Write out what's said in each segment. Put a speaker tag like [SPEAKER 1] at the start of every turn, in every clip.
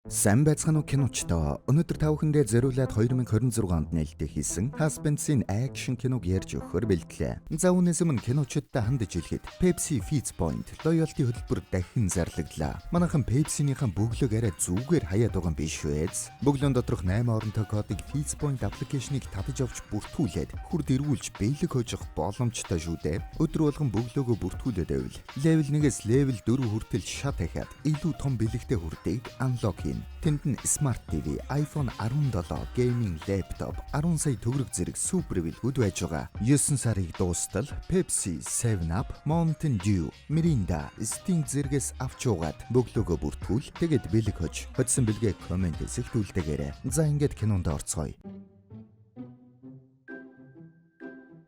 [SPEAKER 1] Сайн байцгаана уу, киночдоо. Өнөөдөр та бүхэндээ зориулаад 2026 онд нээлттэй хийсэн Husbands-ийн action киног ярьж өгөхөөр бэлтлээ. За, үүнээс өмнө киночдод хандаж хэлэхэд Pepsi Fizz Point loyalty хөтөлбөр дахин зарлагдлаа. Манайхан Pepsi-ийнхаа бөглөөг арай зүгээр хаяад байгаа юм биш үү? Бөглөөн доторх 8 оронтой кодыг Fizz Point application-ыг татаж авч бүртгүүлээд хүрд эргүүлж бэлэг хожих боломжтой шүү дээ. Өдөр болгон бөглөөгөө бүртгүүлээд байвал level 1-ээс level 4 хүртэл шат дахиад илүү том бэлэгтэй хүрдийг unlock хийнэ. Тэнд нь Smart TV, iPhone 17, gaming laptop, 10 сая төгрөг зэрэг супер бэлгүүд байж байгаа. 9 сарыг дуустал Pepsi, 7 Up, Mountain Dew, Mirinda, Sting зэргээс авч уугаад бөглөөгөө бүртгүүл, тэгээд бэлэг хож. Хоцсон бэлгээ comment хэсэгт үлдээгээрэй. За, ингээд кинонд орцгоё.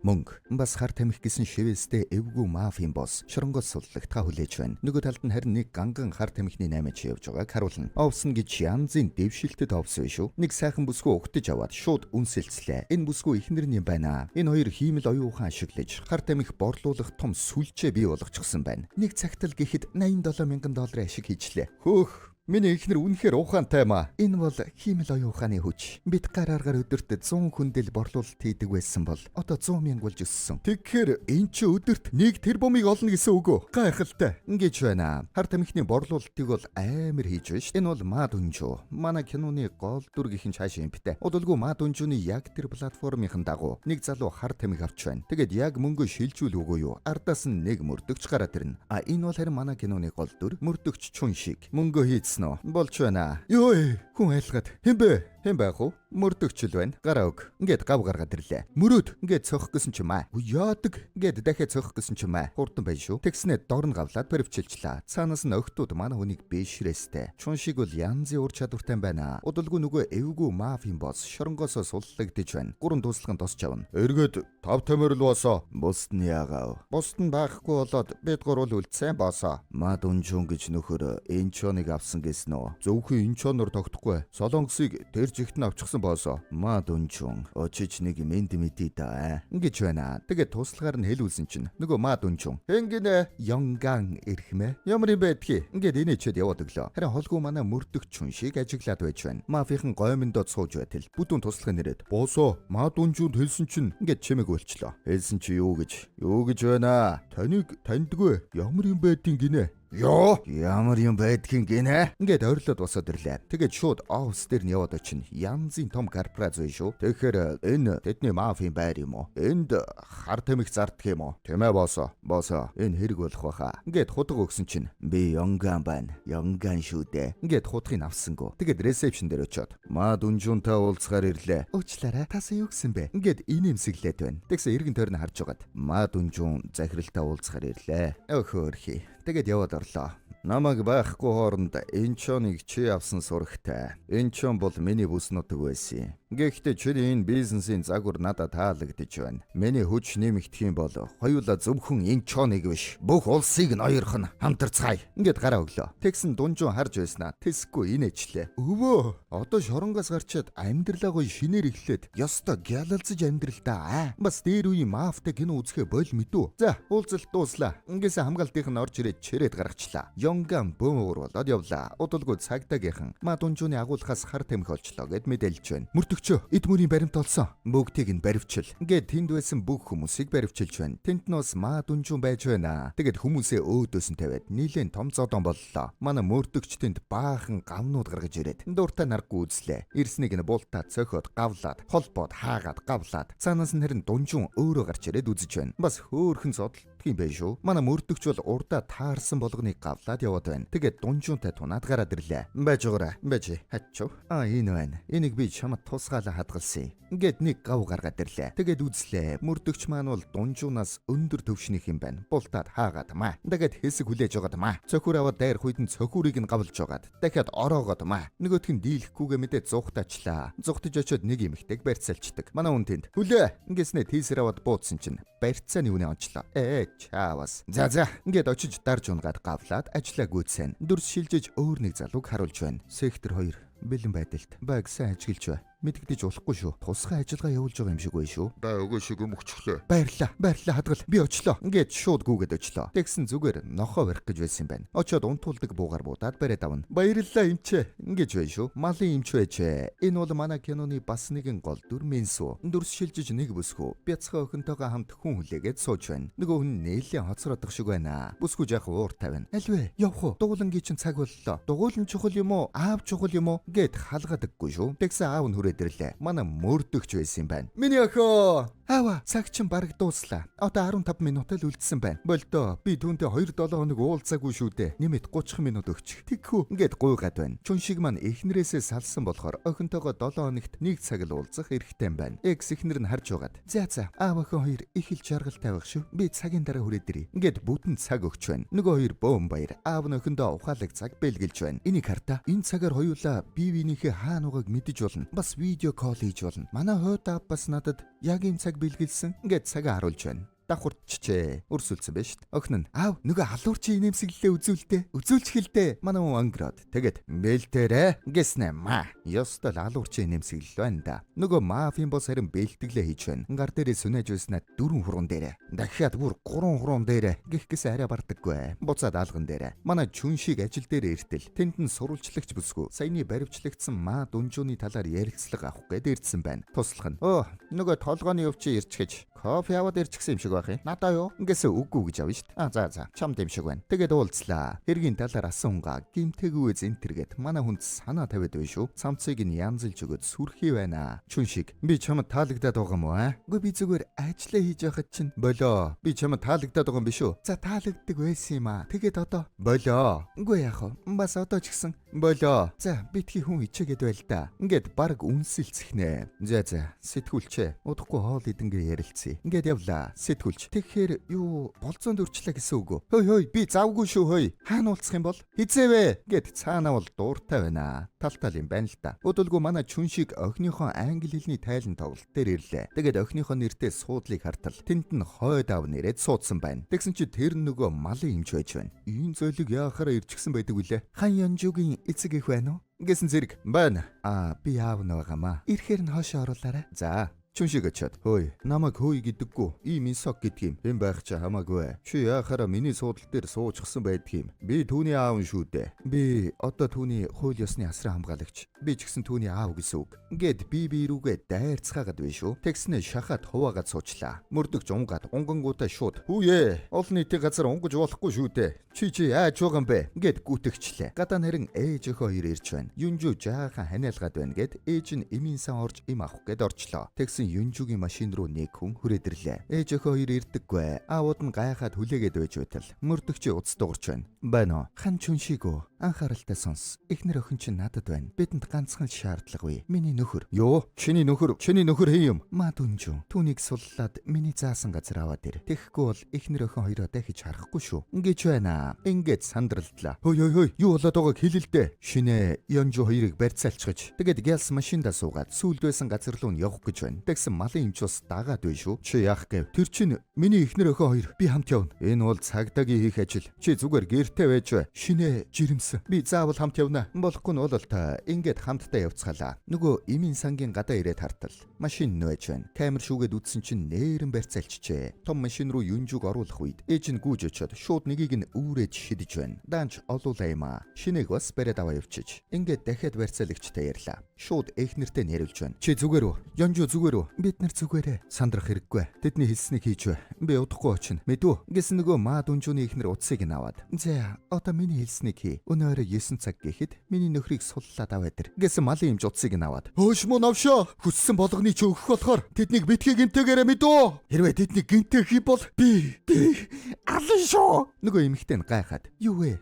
[SPEAKER 1] Мөнгө бас хар тамхи гэсэн шивээстэй эвгүй мафийн босс шоронгоос суллагтгаа хүлээж байна. Нөгөө талд нь харин нэг ганган хар тамхины наймаач явж байгааг харуулна. Офсон гэж янзын дэвшилтэд офс биш үү? Нэг сайхан бүсгүй угтаж аваад шууд үнсэлцлээ. Энэ бүсгүй эхнэр нь юм байна. Энэ хоёр хиймэл оюун ухаан ашиглаж хар тамхи борлуулах том сүлжээ бий болгочихсон байна. Нэг цагтал гэхэд 87 мянган долларын ашиг хийчлээ. Хөөх. Миний эхнэр үнэхээр ухаантай маа. Энэ бол хиймэл оюун ухааны хүч. Бид гар аргаар өдөрт 100 хүндэл борлуулалт хийдэг байсан бол одоо 100 мянга болж өссөн. Тэгэхээр эн чи өдөрт 1 тэрбумыг олно гэсэн үг үү? Гайхалтай. Ингэж байна. Хар тамхины борлуулалтыг бол амар хийж байна ш. Энэ бол Ма Дүнжүү. Манай киноны гол дүр гэх нь цааш юм битэ. Удалгүй Ма Дүнжүүний яг тэр платформын дагуу нэг залуу хар тамхи авч байна. Тэгээд яг мөнгө шилжүүл үгүй юу? Ардаас нь нэг мөрдөгч гараад ирнэ. А энэ бол харин манай киноны гол дүр мөрдөгч Чун шиг. Мөнгө хийцэн үү? Болж байна. Йой, хүн айлгаад. Хэн бэ? Хэн байх вэ? Мөрдөгч л байна. Гараа өг. Ингээд гав гаргаад ирлээ. Мөрөөд. Ингээд цохих гэсэн чи маа. Яадаг. Ингээд дахиад цохих гэсэн чи маа. Хурдан байна шүү. Тэгснээ дорн гавлаад баривчилчлаа. Цаанаас нь охтууд манай хүнийг бэшрээстэй. Чун шиг бол янзын ур чадвартай байна. Удалгүй нөгөө эвгүй мафийн босс шоронгоосоо суллагдж байна. Гурван дууслаган тосч авна. Эргээд тав тамирл босоо. Бусд нь яагаав? Бусд нь байхгүй болоод бид гурвал үлдсэн босоо. Ма Дүнжун гэж нөхөр Энчоныг авсан гэсэн үү? Зөвхөн Энчоноор тогтохгүй. Солонгосыг тэр жигт нь авчихсан босоо. Ма Дүнжун очиж нэг мэд мэдээ да. Ингэж байна. Тэгээд туслахаар нь хэлүүлсэн чинь нөгөө Ма Дүнжун хэн гинэ? Йонган эрхмээ. Ямар юм байдгийг. Ингээд инээчээд яваад өглөө. Харин холгүй манай мөрдөх чүн шиг ажиглаад байж байна. Мафийн гоймондоо сууж байтал бүдүүн туслахын нэрээд босоо Ма Дүнжүнд хэлсэн чинь ингээд чимэг болчлоо. Хэлсэн чи юу гэж? Юу гэж байна? Таныг таньдгүй. Ямар юм байдгийг гинэ? Йоо, ямар юм байдгийг гинэ? Ингээд ойрлоод босоод ирлээ. Тэгээд шууд офис дээр нь яваад очино. Янзын том корпорац биш үү? Тэгэхээр энэ тэдний мафийн байр юм уу? Энд хар тамхи зарддаг юм уу? Тийм ээ, босоо. Босоо. Энэ хэрэг болох байхаа. Ингээд худаг өгсөн чинь би Йонган байна. Йонган шүү дээ. Ингээд худгийг авсангүй. Тэгээд reception дээр очиод Ма Дүнжунтай уулзахаар ирлээ. Уучлаарай. Тас юу гэсэн бэ? Ингээд инээмсэглээд байна. Тэгсэн эргэн тойрон харж байгаад Ма Дүнжун захиралтай уулзахаар ирлээ. Өхөөрхий. Тэгээд яваад орлоо. Намайг байхгүй хооронд Энчоныг чи авсан сурагтай. Энчон бол миний бүс нутаг байсан. Гэхдээ чиний энэ бизнесийн загвар надад таалагдж байна. Миний хүч нэмэгдэх юм бол хоёулаа зөвхөн Энчоныг биш, бүх улсыг ноёрхон хамтарцгаая. Ингээд гараа өглөө. Тэгсэн дунжун харж байснаа. Тэсэхгүй инээчлээ. Өвөө, одоо шоронгоос гарчаад амьдралаа гоё шинээр эхлээд ёстой гялалзаж амьдрал та. Аа. Бас дээр үеийн мафтай кино үзэхээ боль мэдүү. За, уулзалт дууслаа. Ингээсээ хамгаалтынх нь орж ирээд чирээд гаргачлаа. Йонган бөөн уур болоод явлаа. Удалгүй цагдаагийнхан Ма Дунжууны агуулхаас хар тамхи олчлоо гэд мэдээлж байна. Мөрдөгчөө эд мөрийн баримт олсон. Бүгдийг нь баривчил. Ингээд тэнд байсан бүх хүмүүсийг баривчилж байна. Тэнд нь бас Ма Дунжуун байж байна. Тэгээд хүмүүсээ өөдөөс нь тавиад нийлэн том зодон боллоо. Манай мөрдөгч тэнд баахан гавнууд гаргаж ирээд дуртай наргүй үзлээ. Ирснийг нь бултаа цохиод гавлаад холбоод хаагаад гавлаад цаанаас нь харин Дунжуун өөрөө гарч ирээд үзэж байна. Бас хөөхөн зодтолтгийн байх шүү. Манай мөрдөгч бол урдаа таарсан болгоныг гавлаад яваад байна. Тэгээд Дунжуунтай тунаад гараад ирлээ. Байж байгаарай. Байж. Хачив. А, энэ байна. Энийг би чамд тусгаалan хадгалсан. Ингээд нэг гав гаргаад ирлээ. Тэгээд үзлээ. Мөрдөгч маань бол Дунжуунаас өндөр төвшнийх юм байна. Бултаад хаагаад маа. Тэгээд хэсэг хүлээж байгаад маа. Цохиур аваад дайр хуйдан цохиурыг нь гавлж байгаад. Дахиад ороогоод маа. Нөгөөх нь дийлэхгүйгээ мэдээ зугтаачлаа. Зугтаж очиод нэг эмэгтэйг барьцаалчдаг. Манай хүн тэнд. Хүлээ. Ингэснээ тийсэр аваад буудсан чинь барьцааны үнэ онцлоо. Ээ чаавас. За за. Ингээд очиж дарж унгаад гавлаад ажлаа гүйцэн. Дүрс шилжиж өөр нэг залууг харуулж байна. Сектор 2 бэлэн байдалд. Баг сайн ажиглаж бай. Мэдэгдэж болохгүй шүү. Тусгай ажиллагаа явуулж байгаа юм шиг байна шүү.
[SPEAKER 2] Бай өгөө шиг юм өгчлээ.
[SPEAKER 1] Баярлаа. Баярлаа хадгал. Би очлоо. Ингээд шууд гүгээд очлоо. Тэгсэн зүгээр нохоо барих гэж байсан юм байна. Очоод унтуулдаг буугаар буудаад бариад авна. Баярлалаа эмчээ. Ингэж байна шүү. Малын эмч байжээ. Энэ бол манай киноны бас нэгэн гол дүр Минсүү. Дүрс шилжиж нэг бүсгүй. Бяцхан охинтойгоо хамт хүн хүлээгээд сууж байна. Нөгөө хүн нээлээ хоцродох шиг байна. Бүсгүй жаахан уур тавина. Аль вэ? Явах уу? Дугуулангийн чинь цаг боллоо. Дугуулан чухал юм уу? Аав чухал юм уу? Гэт халгаадаггүй шүү. Тэгсэн аав нь хүрээд ирлээ. Манай мөрдөгч байсан юм байна. Миний охин. Аава, цаг чинь бараг дууслаа. Одоо 15 минут л үлдсэн байна. Болдоо, би түүнтэй 2-7 хоног уулзаагүй шүү дээ. Нэмэт 30 минут өгчих. Тэгхүү. Ингээд гуйгаад байна. Чүн шиг маань эхнэрээсээ салсан болохоор охинтойгоо 7 хоногт нэг цаг л уулзах эрхтэй юм байна. Экс эхнэр нь харж байгаад. За за, аав охин хоёр их л жаргал тавих шүү. Би цагийн дараа хүрээд ирье. Ингээд бүтэн цаг өгч байна. Нөгөө хоёр бөөн баяр. Аав нь охиндоо ухаалаг цаг бэлгэлж байна. Энийг хартаа. Энэ цагаар хоёулаа бие биенийхээ хаана байгааг мэдэж болно. Бас видео call хийж болно. Манай хойд аав бас надад яг ийм цаг бэлгэлсэн. Ингээд цагаа харуулж байна. Давхурчжээ. Өрсөлдсөн байж шít. Охин нь аав нөгөө алуурчин инээмсэглэлээ үзүүлдэ. Үзүүлж хэлдэ. Манай хүн ангироод. Тэгээд бэлтээрэ гэснэ маа. Ёстой л алуурчин инээмсэглэл байна да. Нөгөө мафийн бос харин бэлтгэлээ хийж байна. Гар дээрээ сүнэж байснаа 4 хурган дээрээ. Дахиад бүр 3 хурган дээрээ гих гэсэн арай бардаггүй. Буцаад алган дээрээ. Манай чүн шиг ажил дээр эртэл. Тэнд нь сурвалжлагч бүсгүй. Саяны баривчлагдсан маа дүнжүүний талаар ярилцлага авах гээд ирдсэн байна. Туслах нь. Өө нөгөө толгооны өвчин ирчихэж кофе аваад ирчихсэн юм шиг байх юм. Надаа юу? Ингэсээ үгүй гэж авна шүү дээ. Аа за за. Чамд юм шиг байна. Тэгээд уулзлаа. Хэргийн талаар асуунгаа гимтээгүйээ зэнтэргээд манай хүнд санаа тавиад байна шүү. Цамцыг нь янзалж өгөөд сүрхий байна. Чүн шиг. Би чамд таалагдаад байгаа юм уу аа? Үгүй би зүгээр ажиллаа хийж байхад чинь болоо. Би чамд таалагдаад байгаа юм биш үү? За таалагддаг байсан юм аа. Тэгээд одоо болоо. Үгүй яах вэ? Бас одоо ч гэсэн болоо. За битгий хүн ичээгээд байл да. Ингээд баг үнсэлцэхнэ. За за сэтгүүлчээ. Удахгүй хоол идэнгээ ярилцъя. Ингээд явлаа. Сэтгүүлч. Тэгэхээр юу болзоонд өрчлөө гэсэн үг үү? Хөөй хөөй би завгүй шүү хөөй. Хаана уулзах юм бол? Хизээ вэ? Гэт цаанаа бол дуртай байна. Тал тал юм байна л да. Өдөлгүй манай чүн шиг охиныхоо англи хэлний тайлан тоглолт дээр ирлээ. Тэгээд охиныхоо нэртэй суудлыг хартал. Тэнд нь хойд аав нэрээд суудсан байна. Тэгсэн чи тэр нөгөө малын эмч байж байна. Энэ зойлог яахаараа ирчихсэн байдаг вүлээ. Хан Янжугийн эцэг их байна уу? Гэсэн зэрэг байна. Аа би аав нь байгаамаа. Ирэхээр нь хоошоо оруулаарай. За Чүн шиг очиод хөөе намайг хөөе гэдэггүй ийм инсок гэдгийм хэн байх чи хамаагүй чи яахаараа миний суудал дээр суучсан байдгийм би түүний аав нь шүү дээ би одоо түүний хууль ёсны асран хамгаалагч би ч гэсэн түүний аав гэсэн үг ингээд би би рүүгээ дайрцгаагаад байна шүү тэгснэ шахаад хуваагаад суучлаа мөрдөгч унгаад унгангуудаа шууд хүүе олон нийтийн газар унгаж болохгүй шүү дээ чи чи яаж байгаа юм бэ ингээд гүтгчлээ гадаа нэрэн ээж өхөө хоёр ирж байна юнжүү жаахан ханиалгаад байна гэд ээж нь эмийн сан орж им авах гэд орчлоо тэгсэн Юнжүгийн машин руу нэг хүн хүрээд ирлээ. Ээж охин хоёр ирдэггүй. Аавууд нь гайхаад хүлээгээд байж байтал мөрдөгчийн утас дуурч байна. Байна уу? Хан чүншиг үү? Анхааралтай сонс. Эхнэр охин чинь надад байна. Бидэнд ганцхан шаардлагагүй. Миний нөхөр. Юу? Чиний нөхөр? Чиний нөхөр хэн юм? Маа дүнжүү. Түүнийг суллаад миний заасан газар аваад ир. Тэгэхгүй бол эхнэр охин хоёроо дахиж харахгүй шүү. Ингэж байна. Ингээд сандралдлаа. Хөөй хөөй хөөй. Юу болоод байгааг хэлэлдэ. Шинэ Янжу хоёрыг барьцаалчихж. Тэгээд гялс машиндаа суугаад сүүлд байсан газар руу нь явах гэж байна. Тэгсэн малын эмч бас дагаад байна шүү. Чи яах гэв? Тэр чинь миний эхнэр охин хоёр. Би хамт явна. Энэ бол цагдаагийн хийх ажил. Чи зүгээр гэртээ байж бай. Шинэ жирэмсэн. Би заавал хамт явна. Болохгүй нь бол та ингээд хамтдаа явцгаалаа. Нөгөө эмийн сангийн гадаа ирээд хартал. Машин нөөж байна. Камер шүүгээд үтсэн чинь нээрэн барьцаалчжээ. Том машин руу юнжүг оруулах үед ээж нь гүйж очиод шууд нэгийг нь үүрээд шидэж байна. Даанч олуулаа юм аа. Шинээг бас бариад аваа явчих. Ингээд дахиад барьцаалагчтай ярьлаа. Шууд эхнэртэй нэрлж байна. Чи зүгээр үү? Янжу зүгээр үү? Бид нар зүгээрээ. Сандрах хэрэггүй. Тэдний хэлснийг хийж бай. Би удахгүй очино. Мэдүү? Гэсэн нөгөө маа дүнжүүний эхнэр утсыг нь аваад. За, одоо миний хэлснийг хий. Өнөөрөө 9 цаг гэхэд миний нөхрийг суллаад аваад ир. Гэсэн малын эмч утсыг нь аваад. Хөөш мөн навшоо. Хүссэн болгоны чи өгөх болохоор тэднийг битгий гинтээгээрээ мэдүү. Хэрвээ тэднийг гинтээх юм бол би алан шүү. Нөгөө эмэгтэй нь гайхаад. Юу вэ?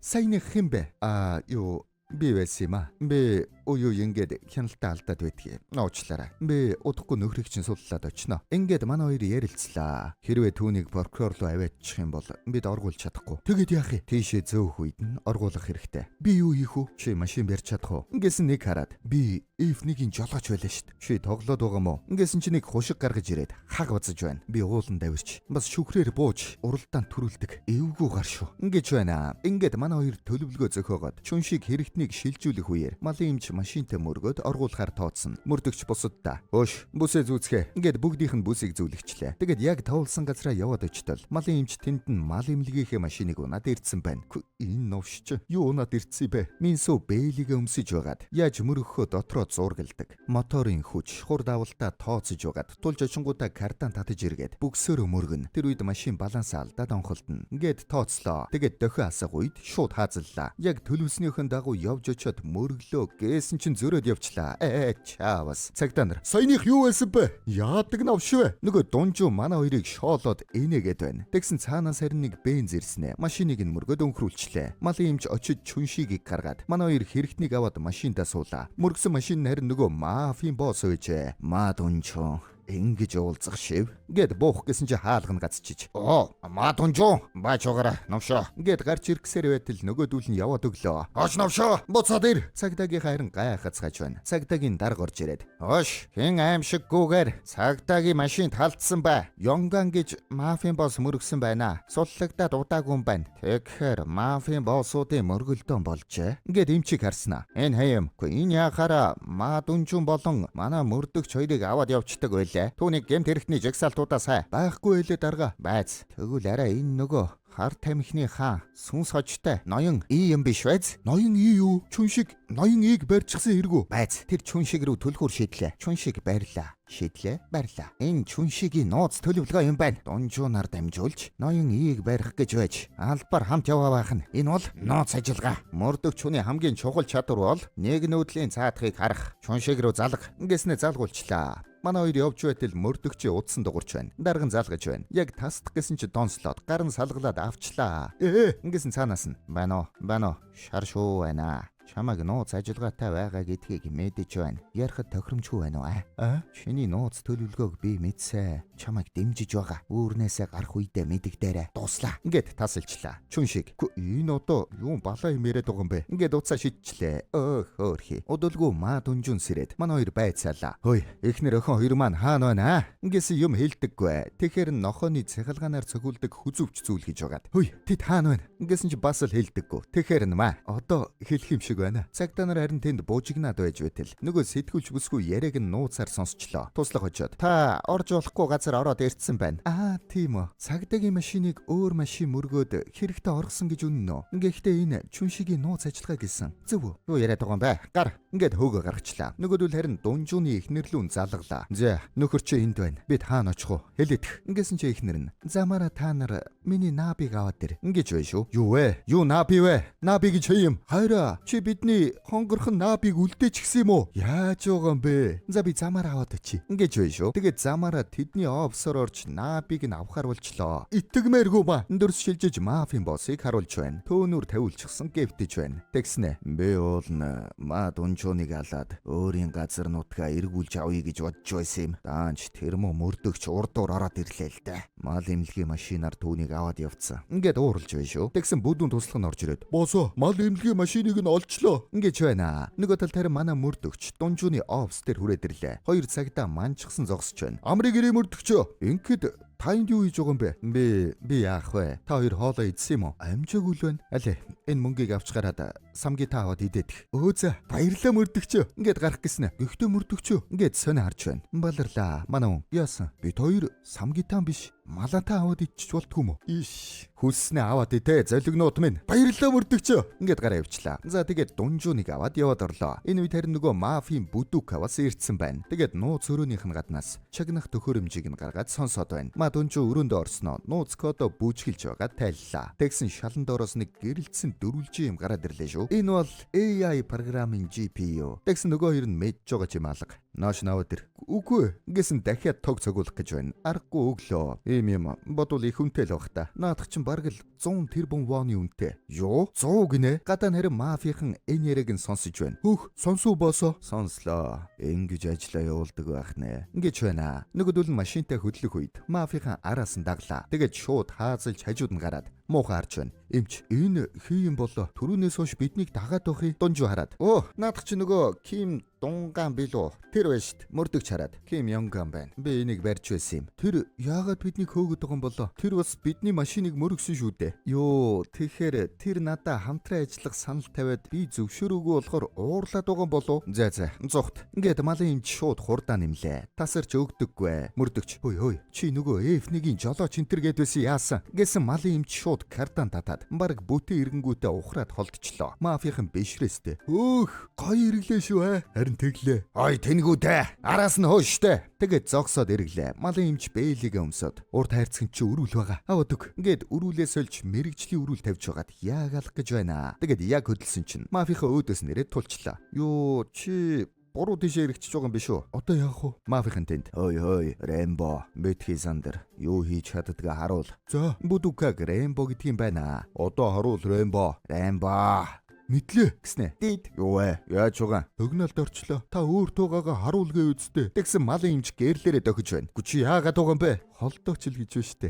[SPEAKER 1] Саяны хэн бэ? Аа, юу би байсан юм аа. Би үе ингээд хяналтаа алдаад байдгийг. Уучлаарай. Би удахгүй нөхрийг чинь суллаад очино. Ингээд манай хоёр ярилцлаа. Хэрвээ түүнийг прокурор руу аваачих юм бол бид оргуулж чадахгүй. Тэгээд яах юм? Тийшээ зөөх үед нь оргуулах хэрэгтэй. Би юу хийх вэ? Чи машин барьж чадах уу? Ингэсэн нэг хараад би F1-ийн жолооч байлаа штт. Чи тоглоод байгаа мó? Ингэсэн чи нэг хушиг гаргаж ирээд хаг базаж байна. Би ууланд авирч бас шүхрээр бууж уралдаанд төрүүлдэг. Эвгүй гар шүү. Ингэж байна. Ингээд манай хоёр төлөвлөгөө зохиогоод чүн шиг хэрэгтнийг шилжүүлэх үеэр малын эмч машинтай мөргөөд оргуулахаар тооцсон. Мөрдөгч бусаддаа "Өөш, бүсээ зүүцгээ." Ингээд бүгдийнх нь бүсийг зүүлгчлээ. Тэгээд яг товлсон газраа яваад очтол малын эмч тэнд нь мал эмнэлгийнхээ машиныг унаад ирдсэн байна. Энэ новш чи юу унаад ирдсэн бэ? Минсүү бээлийгээ өмсөж байгаад яаж мөргөхөө дотроо зуургалдаг. Моторын хүч хур давалтаа тооцож байгаад тулж очингуудаа кардан татаж эргээд бөгсөөрөө мөргөн. Тэр үед машин баланс алдаад онхолдно. Ингээд тооцлоо. Тэгээд дохио асах үед шууд хаазаллаа. Яг төлөвснийхэн дагуу явж очиод мөрөглөө гээсэн чинь зөрөөд явчлаа. Чаавас. Цагдаа нар саяных юу байсан бэ? Яадаг новш вэ? Нөгөө дунжуу манай хоёрыг шоолоод инээгээд байна. Тэгсэн цаанаас харин нэг бенз ирснэ. Машиныг нь мөргөөд өнхрүүлчлээ. Малын эмч очиж чүншигийг гаргаад манай хоёр хэрэгтнийг аваад машиндаа суулаа. Мөргсөн машин нь харин нөгөө мафийн босс байжээ. Ма дунжуу ингэж уулзах шив гэд буух гэсэн чи хаалга нь гацчиж. Оо, ма дунжуу баач угаараа новшоо гэд гарч ирэхсээр байтал нөгөөдүүл нь яваад өглөө. Оч новшоо буцаад ир. Цагдаагийнхаа харин гайхацгааж байна. Цагдаагийн дарга орж ирээд. Ош хэн аимшиггүйгээр цагдаагийн машин талдсан бай. Йонган гэж мафийн босс мөргсөн байна. Суллагдаад удаагүй юм байна. Тэгэхээр мафийн боссуудын мөргөлдөөн болжээ. Ингээд эмчийг харснаа. Энэ хэм. Энэ яхаараа ма дүнжүн болон манай мөрдөгч хоёрыг аваад явцдаг байлаа. Түүнийг гэмт хэрэгтний жагсаалтуудаас хай. Байхгүй байлээ дарга. Байц. Тэгвэл арай энэ нөгөө хар тамхины хаан сүнс хожтой ноён и юм биш байз? Ноён и юу? Чүн шиг ноён ийг барьчихсан хэрэгүү. Байц. Тэр чүн шиг рүү түлхүүр шийдлээ. Чүн шиг барьлаа. Шийдлээ. Барьлаа. Энэ чүн шигийн нууц төлөвлөгөө юм байна. Дунжуунаар дамжуулж ноён ийг барих гэж байж албаар хамт яваа байх нь. Энэ бол нууц ажиллагаа. Мөрдөгч хүний хамгийн чухал чадвар бол нэг нүүдлийн цаадахыг харах. Чүн шиг рүү залга. Ингэснэ залгуулчлаа. Манай хоёр явж байтал мөрдөгчийн утсан дугуурч байна. Дарга нь залгаж байна. Яг тасдах гэсэн чи донслоод гар нь салгалаад авчлаа. Ингэсэн цаанаас нь байна уу? Байна уу? Шар шүү байна. Чамайг нууц ажиллагаатай байгаа гэдгийг мэдэж байна. Ярихад тохиромжгүй байна уу? Аа? Чиний нууц төлөвлөгөөг би мэдсэ. Чамайг дэмжиж байгаа. Үүрнээсээ гарах үедээ мэдэгдээрэ. Дуслаа. Ингээд тасалчлаа. Чүн шиг. Энэ одоо юу балаа юм яриад байгаа юм бэ? Ингээд уцаа шидчлээ. Хөөрхий. Удалгүй маа дүнжүн сэрээд манай хоёр байцаалаа. Хөөе, эхнэр охин хоёр маань хаана байна аа? Ингэсэн юм хэлдэггүй. Тэгэхээр нохооны цахилгаанаар цохиулдаг хүзүүвч зүйл гэж байгаад. Хөөе, тэд хаана байна? Ингэсэн чи бас л хэлдэггүй. Тэгэхээр нь маа. Одоо хэлэх юм шиг байна. Цагдаа нар харин тэнд буужигнаад байж байтал. Нөгөө сэтгүүлч бүсгүй яриаг нь нууцаар сонсчлоо. Туслах очоод. Та орж болохгүй газар ороод ирсэн байна. Аа, тийм үү. Цагдаагийн машиныг өөр машин мөргөөд хэрэгтэй оргосон гэж үнэн үү? Гэхдээ энэ чүншигийн нууц ажиллагаа гэсэн. Зөв үү? Юу яриад байгаа юм бэ? Гар. Ингээд хөөгөө гаргачлаа. Нөгөөдөл харин дунжууны эхнэрлүүн залгалаа. Зэ, нөхөр чи энд байна. Бид хаана очих вэ? Хэлэдэх. Ингэсэн чи эхнэр нь. Замаараа та нар миний наабыг аваад ир. Ингэж бай шүү. Юу вэ? Юу нааби вэ? Нааби гэж хий юм. Хайраа. Чи бидний хонгорхон наабыг үлдээчихсэн юм уу? Яаж байгаа юм бэ? За би замаараа аваад очие. Ингэж бай шүү. Тэгээд замаараа тэдний офсоор орж наабыг нь авахар болчлоо. Итгэмээргүй ба. Өндөрс шилжиж мафийн боссыг харуулж байна. Төөнүр тавиулчихсан гэвтэж байна. Тэгснэ. Би уулна ма дунжууныг алаад өөрийн газар нутгаа эргүүлж авъя гэж бодож байсан юм. Даанч тэр мө мөрдөгч урдуур ороод ирлээ л дээ. Мал эмнэлгийн машинаар түүнийг аваад явцсан. Ингээд ууралж байна шүү. Тэгсэн бүдүүн туслах нь орж ирээд. Босоо мал эмнэлгийн машиныг нь олчлоо. Ингэж байна. Нөгөө талд харин манай мөрдөгч дунжууны офс дээр хүрээд ирлээ. Хоёр цагдаа манчсан зогсож байна. Амрыг ирээ мөрдөгчөө. Ингээд та энд юу хийж байгаа юм бэ? Би яах вэ? Та хоёр хоолоо идсэн юм уу? Амжаагүй л байна. Аль энэ мөнгийг авч гараад самги та аваад идээдэх. Өө за баярлалаа мөрдөгчөө. Ингээд гарах гэснэ. Гэхдээ мөрдөгчөө. Ингээд сонио харж байна. Баларлаа. Манай хүн яасан? Бид хоёр самгитан биш. Малантаа аваад идчих болтгүй юм уу? Иш. Хүсснээ аваад идэ. Золигнууд минь. Баярлалаа мөрдөгчөө. Ингээд гараа явчлаа. За тэгээд дунжууныг аваад яваад орлоо. Энэ үед харин нөгөө мафийн бүдүүк аваас ирдсэн байна. Тэгээд нууц өрөөнийх нь гаднаас чагнах төхөөрөмжийг нь гаргаад сонсоод байна. Ма дунжуу өрөөндөө орсноо нууц кодо бүжгэлж байгаа тайллаа. Тэгсэн шалан доороос нэг гэрэлтсэн дөрвөлжин юм гараад ирлээ шүү. Энэ бол AI програмын GPU. Тэгсэн нөгөө хоёр нь мэдж байгаа юм алга. Ноош наваад ир. Үгүй. Ингэсэн дахиад тог цогуулах гэж байна. Аргагүй өглөө. Ийм юм бодвол их үнэтэй л байх та. Наадах чинь бараг л 100 тэрбум воны үнэтэй. Юу? 100 гинэ? Гадаа харин мафийнхан энэ яриаг нь сонсож байна. Хөөх, сонсуу боосоо. Сонслоо. Ингэж ажиллаа явуулдаг байх нэ. Ингэж байна. Нөгөөдөл нь машинтай хөдлөх үед мафийнхан араас нь даглаа. Тэгээд шууд хаазалж хажууд нь гараад муухай харж байна. Эмч энэ хий юм болоо. Төрүүнээс хойш биднийг дагаад байх юм. Дунжуу хараад. Өө, наадах чи нөгөө Ким Дунгаан билүү? Тэр байна штт. Мөрдөгч хараад Ким Йонган байна. Би энийг барьж байсан юм. Тэр яагаад биднийг хөөгöd байгаа юм болоо? Тэр бас бидний машиныг мөргсөн шүү дээ. Йоо, тэгэхээр тэр надаа хамтран ажиллах санал тавиад би зөвшөөрөөгүй болохоор уурлаад байгаа юм болов? За за, зугт. Ингээд малын эмч шууд хурдаа нэмлээ. Тасарч өгдөггүй. Мөрдөгч. Хөөй хөөй. Чи нөгөө F1-ийн жолооч энтер гээд байсан яасан? Гэсэн малын эмч шууд кардан татаад бараг бүтэн эрэнгүүтээ ухраад холдчихлоо. Мафийн бишрээстэй. Өөх, гоё ирэглээ шүү ээ. Харин тэглээ. Ой, тэнгүүдээ. Араас нь хөөштэй. Тэгээд зогсоод ирэглээ. Малын эмч бээлийгээ өмсөд. Урд хайрцаг чи өрүүл байгаа. Аваад өг. Ингээд өрүүлээ сольж мэрэгжлийн өрүүл тавьж байгаад яг алах гэж байна. Тэгээд яг хөдөлсөн чинь мафийнхаа өөдөөс нэрээд тулчлаа. Юу чи буруу тийшээ эргэчихэж байгаа юм биш үү? Одоо яах вэ? Мафийн тэнд. Ой ой, Рэмбо, Бэтхи Сандер юу хийж чаддгаа харуул. За, Бүдүкаг Рэмбо гэдг юм байна. Одоо харуул Рэмбо. Рэмбо. Мэдлээ гэснэ. Дид. Юу вэ? Яаж байгаа? Өгнөлд орчлоо. Та өөр туугаагаа харуулгээ үсттэй. Тэгсэн малын эмч гэрлээрээ дохиж байна. Гү чи яагаад байгаа юм бэ? Холдооч л гэж байна штэ.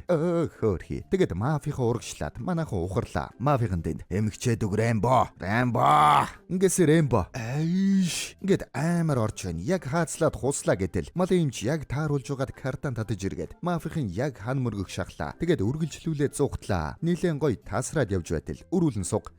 [SPEAKER 1] Хөөрхий. Тэгэд мафийнхаа урагшлаад манайхан ухарлаа. Мафийн дэнд эмгчээд өг Рэмбо. Рэмбо. Ингээс Рэмбо. Айш. Ингээд амар орж байна. Яг хаацлаад хуслаа гэтэл малын эмч яг тааруулж байгаад картан татаж иргээд мафийн яг хан мөргөх шахлаа. Тэгээд үргэлжлүүлээ зугтлаа. Нийлэн гоё тасраад явж байтал өрүүлэн суг.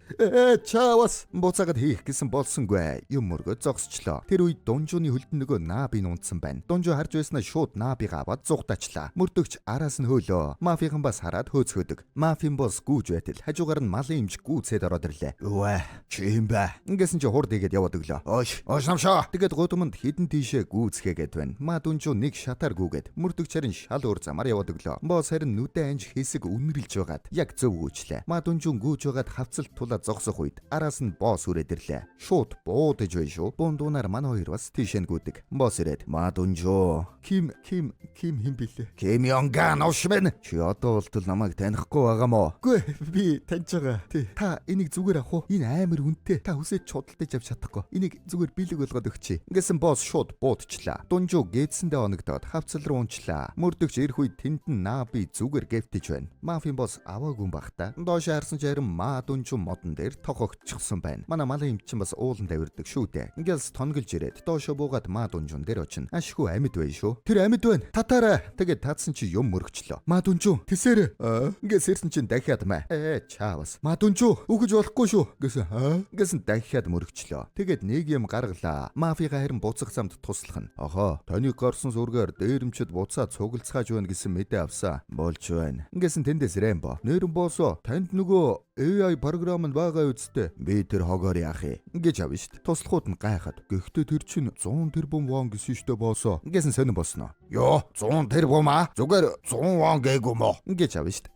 [SPEAKER 1] Чаавас буцаагаад хийх гэсэн болсонгүй. Юм мөргөө зогсчлоо. Тэр үед дунжууны хөлдөн нөгөө наабыг унтсан байна. Дунжуу харж байснаа шууд наабыг аваад зугтаачлаа. Мөрдөгч араас нь хөөлөө. Мафийн бас хараад хөөцгөөдөг. Мафийн бос гүүж байтал хажуугаар нь малын эмч гүйцээд ороод ирлээ. Өвөө чи юм бэ? Ингэсэн чи хурд игээд яваад өглөө. Оош оош намшаа. Тэгээд гудамд хідэн тийшээ гүйцгээгээд байна. Ма дунжуу нэг шатаар гүгээд мөрдөгч харин шал өөр замаар яваад өглөө. Бос харин нүдэ анж хэсэг үнэрлж байгаад яг зөв гүйчлээ. Ма дунжуу гүйж байгаад хавцалт тулаа зогсох үед араас нь босс үрээд ирлээ. Шууд буудаж бай шүү. Бундуунаар манай хоёр бас тийшээ гүдэг. Босс ирээд ма дунжуу. Ким Ким Ким хэн блэ? Ким Йонган овшмэн. Чи одоо болтол намайг танихгүй байгаа мó? Үгүй би таньж байгаа. Тий. Та энийг зүгээр авах уу? Энэ амар үнэтэй. Та хүсэж худалдаж авч чадахгүй. Энийг зүгээр бэлэг болгоод өгчий. Ингэсэн босс шууд буудчлаа. Дунжуу гээдсэндээ оногдоод хавцал руу унчлаа. Мөрдөгч ирэх үед тэнд нь наби зүгээр гэвтэж байна. Мафийн босс аваагүй юм бах та. Доош харсан ч харин ма дунжуу модон дээр тохогдчихсон байна. Манай малын эмчин бас ууланд авирдаг шүү дээ. Ингээл тонголж ирээд доошо буугаад ма дунжуун дээр очино. Ашгүй амьд байна шүү. Тэр амьд байна. Татаарай. Тэгээд татсан чи юм мөргчлөө. Ма дунжуу тэсээрэ. Ингээс ирсэн чинь дахиад маа. Чаавас. Ма дунжуу үгэж болохгүй шүү. Гэсэн. Ингэсэн дахиад мөргчлөө. Тэгээд нэг юм гаргалаа. Мафига харин буцах замд туслах нь. Охоо, таны гарсан зургаар дээрэмчд буцаа цугалцгааж байна гэсэн мэдээ авсан. Болж байна. Ингэсэн тэндээс Рэмбо. Нэрэн боосоо танд нөгөө AI програм нь байгаа үсттэй. Би тэр хогоор яах юм? Ингэж авна штт. Туслахууд нь гайхаад. Гэхдээ тэр чинь 100 тэрбум вон гэсэн штэ боосоо. Ингэсэн сонин босноо. Йоо, 100 тэрбум аа? Зүгээр 100 вон гээгүй мө? Ингэж авна штт.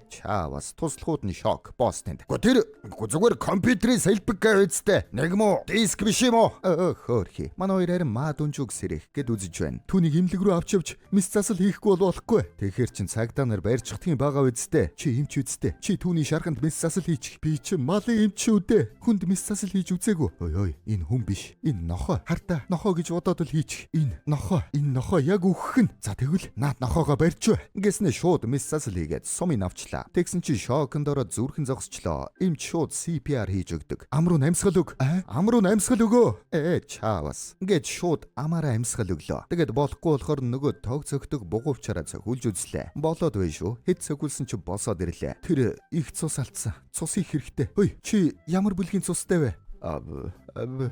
[SPEAKER 1] Чаавас туслахууд нь шок. Босс тэнд. Гэхдээ тэр зүгээр компьютерийн сэлбэг гээ үсттэй. Нэг мө диск биш юм уу? Хөөрхий. Манай хоёр харин маа дүнжүүг сэрэх гэд үзэж байна. Түүнийг имлэг рүү авч явж мис засал хийхгүй бол болохгүй. Тэгэхээр чин цагдаа нар барьж чадах юм байгаа үсттэй. Чи эмч үсттэй. Чи түүний шарханд мис засал хийчих. Би чи малын эмч шүү дээ. Хүнд мис засал хийж үзээгүй. Ой ой, энэ хүн биш. Энэ нохой. Хартаа нохой гэж бодоод л хийчих. Энэ нохой. Энэ нохой яг үхэх нь. За тэгвэл наад нохоогоо барьж. Ингэснэ шууд мис засал хийгээд сумыг авчлаа. Тэгсэн чи шоконд ороод зүрхэн зогсчлоо. Эмч шууд CPR хийж өгдөг. Ам руу амьсгал өг. Ам руу амьсгал өгөө. Чаавас. Ингээд шууд амаараа амьсгал өглөө. Тэгээд болохгүй болохоор нөгөө тог цогтөг бугуувчаараа цохиулж үзлээ. Болоод бай шүү. Хэд цохиулсан чи босоод ирлээ. Тэр их цус алдсан. Цус их хэрэгтэй. Хөөе, чи ямар бүлгийн цустай вэ? 0